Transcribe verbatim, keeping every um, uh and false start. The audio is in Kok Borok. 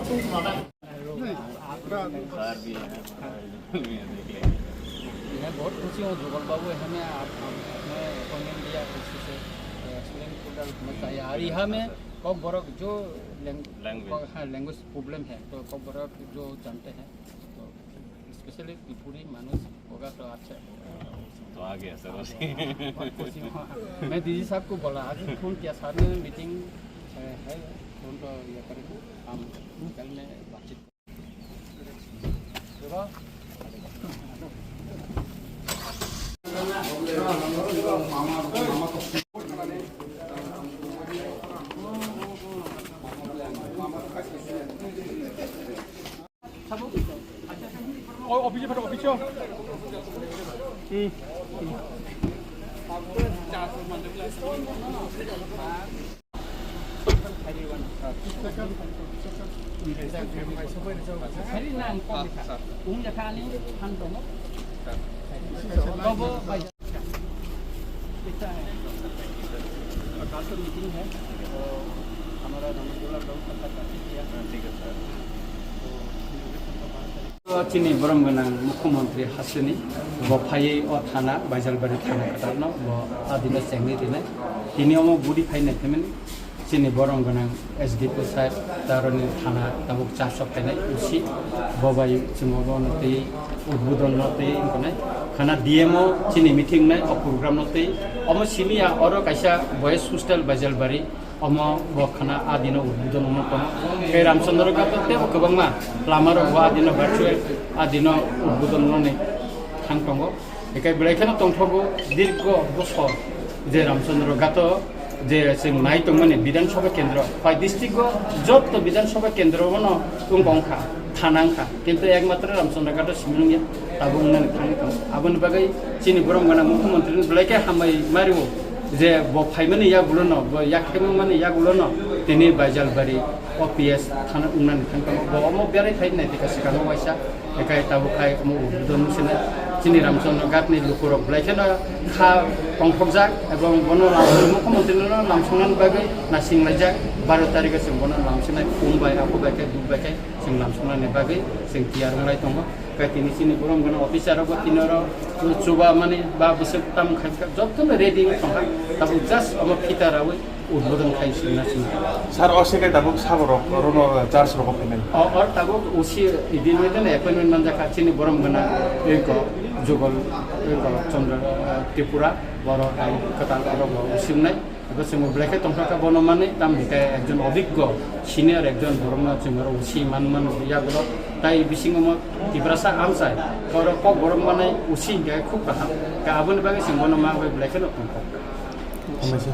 मैं बहुत खुशी हूँ जुगल बाबू, हमें आप, आपने अपॉइंटमेंट दिया, खुशी से एक्सप्लेन करना चाहिए। और यहाँ में कॉकबोरोक जो लैंग-, लैंग्वेज। हाँ, लैंग्वेज प्रॉब्लम है, तो कॉकबोरोक जो जानते हैं, तो स्पेशली त्रिपुरी मानुष होगा तो अच्छा होगा। तो आ गया सर। बहुत खुशी हूँ। मैं डीजी साहब को बोला, आज फोन किया, साथ में मीटिंग है, फोन तो ये करेंगे, हम कल में बातचीत। Chini borom gwnang mukhyamantri hasteni bo phaiwi o thana, Baijalbari thana kwtalno bo adino chengwi rinai. Tini omo budi phainai phimani chini borom gwnang S D P sir, taroni thana tabuk charso phainai usi bo bai chwng obo no tei udbodon no tei wngkha nai. Khana D M o chini meeting nai o program no tei omo simi ya oro kaisa boys hostel Baijalbari. Omo bo khana adino udbodon wngwi tongo. Tei Ramchandra Ghat o tebo kwbangma lama rok bo adino virtual adino udbodon wngwi thang tongo. Hikai belai kheno tongthogo dirgo bosor je Ramchandra Ghat o je chwng nai tongmani Bidhan Sabha kendro, pai district o jotto Bidhan Sabha kendro bono wng wngkha, thana wngkha. Kintu ekmatro Ramchandra Ghat o simi nungya, tabuk wngnani thangwi tongo. Aboni bagwi chini borom gwnang mukhyamantri ni belai khe hambai mario je bo phaimani yagulo no, bo yakhemani yagulo no tini Baijalbari O P S thana wngnani thang tongo. Bo omo berai phai nai thika swkango waisa, ekai tabuk khai omo udbodon wngsinai. Chini Ramchandra Ghat ni lukurok belai kheno kha tongthokjak ebong bono lamsong mukhyamantri no lamsongnani bagwi naisinglaijak. Baro tarikh o chwng bono lamsinai, phung bai, apo bai khe, duk bai khe. Chwng lamsoknani bagwi chwng tiyar wnglai tongo. Khe tini chini borom gwnang officer rok bo tini oro chuba mani ba bwswk tam khai kha, jotono ready wng tongkha. Tabuk just omo phita rawi udbodon khai singna singna. Sir, o se khe tabuk sabo rok, orono charge rok phainai. O, or tabuk O C idin wngwi tene appointment manjakha chini borom gwnang eko Jugal, eko Chandra, eh, Tripura, borok ai kwtal oro bo usingnai. Abo chwng belai khe tongthok kha bono manwi, tamni khe ekjon obiggo senior ekjon borokno chwng oro usi man man yagulo. Tai bisingo mo Tiprasa amchai, oro kok borok manwi usi hinkhe khub kaham. Khe aboni bagwi chwng bono ma bai belai kheno tongthok. Hambaisa.